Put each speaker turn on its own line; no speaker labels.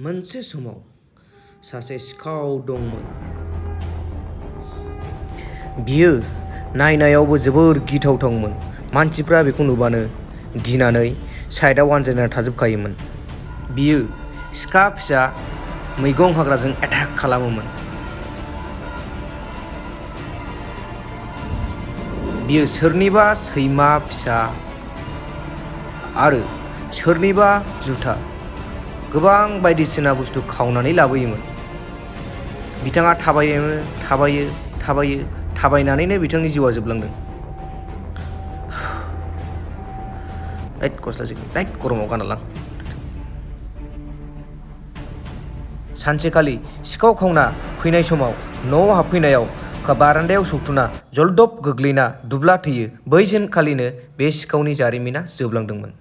मोनसे समाव सासे सिखाव दंमोन। बियो नायनायावबो जोबोर गिथावथावमोन। मानसिफ्रा बेखौ नुबानो गिनानै साइडआव आनज्रायना थाजोबखायोमोन। बियो सिखा फिसा मैगं हाग्राजों एटाक खालामोमोन। बियो सोरनिबा सैमा फिसा आरो सोरनिबा जुथा गोबां बायदिसिना बुस्थु खावनानै लाबोयोमोन। बिथाङा थाबायनानैनो बिथांनि जिउआ जोबलांदों। गस्ला जिखौ गरमाव गानलां। सानसेखालि सिखाव खावना फैनाय समाव न'आव हाबफैनायाव बारान्दायाव सौथुना जलदब गोग्लैना दुब्ला थैयो। बै सानखालिनो बे सिखावनि जारिमिना जोबलांदोंमोन।